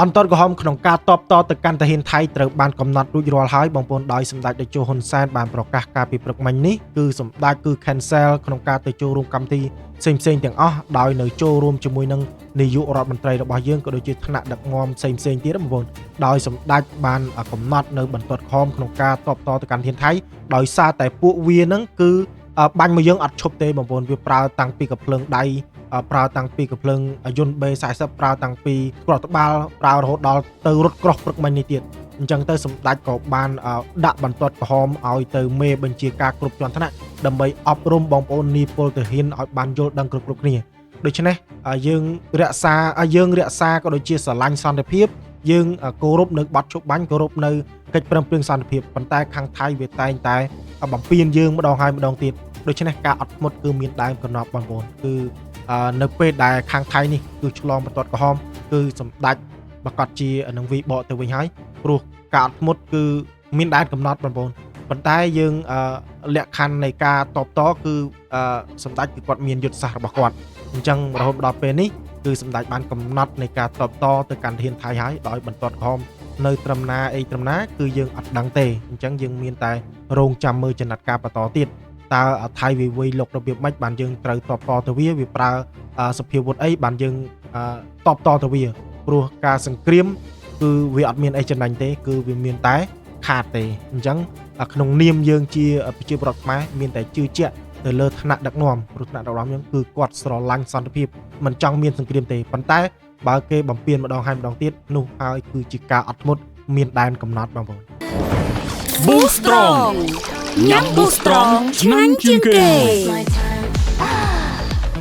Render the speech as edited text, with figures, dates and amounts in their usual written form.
បន្ទាត់ក្រហមក្នុងការតបតទៅកាន់ទាហានថៃត្រូវបានកំណត់រួចរាល់ហើយបងប្អូនដោយសម្ដេចតេជោហ៊ុនសែនបានប្រកាសកាលពីព្រឹកមិញនេះគឺសម្ដេចគឺ cancel ក្នុងការទៅចូលរួមកម្មវិធីផ្សេងៗទាំងអស់ដោយនៅចូលរួមជាមួយនឹងនាយករដ្ឋមន្ត្រីរបស់យើងក៏ដូចជាថ្នាក់ដឹកនាំផ្សេងៗទៀតបងប្អូនដោយសម្ដេចបានកំណត់នៅបន្ទាត់ក្រហមក្នុងការតបតទៅកាន់ទាហានថៃដោយសារតែពួកវានឹងគឺបាញ់មកយើងអត់ឈប់ទេបងប្អូនវាប្រើតាំងពីកំភ្លើងដៃ ប្រើតាំងពីកំភ្លើងយន្ត B40 ប្រើតាំងពីគ្រាប់ត្បាល់ប្រើរហូតដល់ទៅរថក្រោះព្រឹកមិញនេះទៀតអញ្ចឹងទៅសម្ដេចក៏បានដាក់បន្ទាត់ក្រហមឲ្យទៅមេបញ្ជាការគ្រប់ជាន់ថ្នាក់ដើម្បីអប់រំបងប្អូននីពលទាហានឲ្យបានយល់ដឹងគ្រប់គ្រប់គ្នាដូច្នេះយើងរក្សាយើងរក្សាក៏ដូចជាស្រឡាញ់សន្តិភាពយើងគោរពនៅបទឈប់បាញ់គោរពនៅកិច្ចព្រមព្រៀងសន្តិភាពប៉ុន្តែខាងថៃវាតែងតែបំពេញយើងម្ដងហើយម្ដងទៀតដូច្នេះការអត់ធ្មត់គឺមានដើមកំណប់បងប្អូនគឺ នៅពេលដែលខាងថៃនេះគឺឆ្លងបន្ទាត់ក្រហមគឺសម្ដេចប្រកាសជានឹងវិបកទៅវិញហើយព្រោះការអត់ធ្មត់គឺមានដែនកំណត់បងប្អូនប៉ុន្តែយើងលក្ខខណ្ឌនៃការតបតគឺសម្ដេចគឺគាត់មានយុទ្ធសាស្ត្ររបស់គាត់អញ្ចឹងរហូតដល់ពេលនេះគឺសម្ដេចបានកំណត់នៃការតបតទៅកាន់ធានថៃហើយដោយបន្ទាត់ក្រហមនៅត្រឹមណាអីត្រឹមណាគឺយើងអត់ដឹងទេអញ្ចឹងយើងមានតែរងចាំមើលចំណាត់ការបន្តទៀតតើថៃវាវៃលុករបៀបម៉េចបានយើងត្រូវតបតទៅវាវាប្រើសភាវុធអីបានយើងតបតទៅវាព្រោះការសង្គ្រាមគឺវាអត់មានអីចំណេញទេគឺវាមានតែខាតទេអញ្ចឹងក្នុងនាមយើងជាប្រជាពលរដ្ឋខ្មែរមានតែជឿជាក់ទៅលើថ្នាក់ដឹកនាំព្រោះថ្នាក់ដឹកនាំយើងគឺគាត់ស្រឡាញ់សន្តិភាពមិនចង់មានសង្គ្រាមទេប៉ុន្តែបើគេបំពេញម្ដងហើយម្ដងទៀតនោះហើយគឺជាការអត់ធ្មត់មានដែនកំណត់បងប្អូន Boost Strong ញ៉ាំ Boost Strong ឆ្ងាញ់ជាងគេ។